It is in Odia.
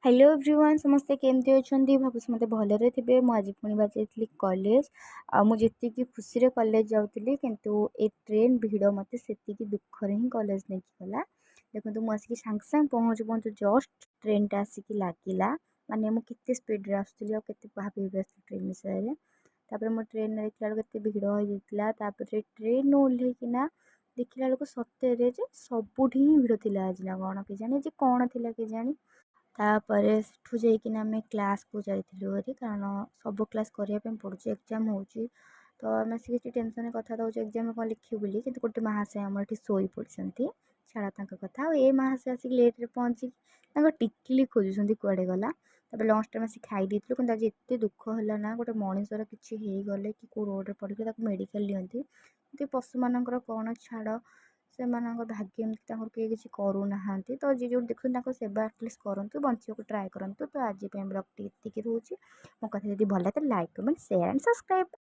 ହ୍ୟାଲୋ ଏଭ୍ରିୱାନ୍, ସମସ୍ତେ କେମିତି ଅଛନ୍ତି? ଭାବୁଛି ସମସ୍ତେ ଭଲରେ ଥିବେ। ମୁଁ ଆଜି ପୁଣି ବାଜିଯାଇଥିଲି କଲେଜ। ଆଉ ମୁଁ ଯେତିକି ଖୁସିରେ କଲେଜ ଯାଉଥିଲି, କିନ୍ତୁ ଏ ଟ୍ରେନ୍ ଭିଡ଼ ମୋତେ ସେତିକି ଦୁଃଖରେ ହିଁ କଲେଜ ନେଇକି ଗଲା। ଦେଖନ୍ତୁ, ମୁଁ ଆସିକି ସାଙ୍ଗେ ସାଙ୍ଗେ ପହଞ୍ଚୁ ପହଞ୍ଚୁ ଜଷ୍ଟ ଟ୍ରେନ୍ଟା ଆସିକି ଲାଗିଲା। ମାନେ ମୁଁ କେତେ ସ୍ପିଡ଼ରେ ଆସୁଥିଲି ଆଉ କେତେ ଭାବି ଭାବି ଆସୁଥିଲି ଟ୍ରେନ୍ ବିଷୟରେ। ତାପରେ ମୁଁ ଟ୍ରେନ୍ରେ ଦେଖିଲା ବେଳକୁ ଏତେ ଭିଡ଼ ହେଇଯାଇଥିଲା। ତାପରେ ଟ୍ରେନ୍ରୁ ଓହ୍ଲେଇକିନା ଦେଖିଲା ବେଳକୁ ସତରେ ଯେ ସବୁଠି ହିଁ ଭିଡ଼ ଥିଲା ଆଜି, ନା କ'ଣ କେଜାଣି, ଆଜି କ'ଣ ଥିଲା କେଜାଣି। ତାପରେ ସେଠୁ ଯାଇକିନା ଆମେ କ୍ଲାସ୍କୁ ଯାଇଥିଲୁ ଭାରି, କାରଣ ସବୁ କ୍ଲାସ୍ କରିବା ପାଇଁ ପଡ଼ୁଛି, ଏକ୍ଜାମ୍ ହେଉଛି। ତ ଆମେ ଆସିକି ଏଠି ଟେନସନ୍ରେ କଥା ଦେଉଛୁ ଏକ୍ଜାମ୍ରେ କ'ଣ ଲେଖିବୁ ବୋଲି। କିନ୍ତୁ ଗୋଟେ ମହାଶୟ ଆମର ଏଠି ଶୋଇ ପଡ଼ିଛନ୍ତି, ଛାଡ଼ ତାଙ୍କ କଥା। ଆଉ ଏ ମହାଶୟ ଆସିକି ଲେଟ୍ରେ ପହଞ୍ଚିକି ତାଙ୍କ ଟିକିଲି ଖୋଜୁଛନ୍ତି କୁଆଡ଼େ ଗଲା। ତାପରେ ଲଞ୍ଚ ଟାଇମ୍ ଆସିକି ଖାଇ ଦେଇଥିଲୁ। କିନ୍ତୁ ଆଜି ଏତେ ଦୁଃଖ ହେଲା ନା, ଗୋଟେ ମଣିଷର କିଛି ହେଇଗଲେ କି କେଉଁ ରୋଡ଼ରେ ପଡ଼ିଗଲେ ତାକୁ ମେଡ଼ିକାଲ ନିଅନ୍ତି, କିନ୍ତୁ ପଶୁମାନଙ୍କର କ'ଣ, ଛାଡ଼, ସେମାନଙ୍କ ଭାଗ୍ୟ ଏମିତି, ତାଙ୍କର କେହି କିଛି କରୁନାହାନ୍ତି। ତ ଯିଏ ଯେଉଁଠି ଦେଖୁଛନ୍ତି, ତାଙ୍କ ସେବା ଆଟଲିଷ୍ଟ କରନ୍ତୁ, ବଞ୍ଚିବାକୁ ଟ୍ରାଏ କରନ୍ତୁ। ତ ଆଜି ପାଇଁ ବ୍ଲଗ୍ଟି ଏତିକି ରହୁଛି। ମୋ କଥା ଯଦି ଭଲ ଲାଗେ, like, comment, share and subscribe.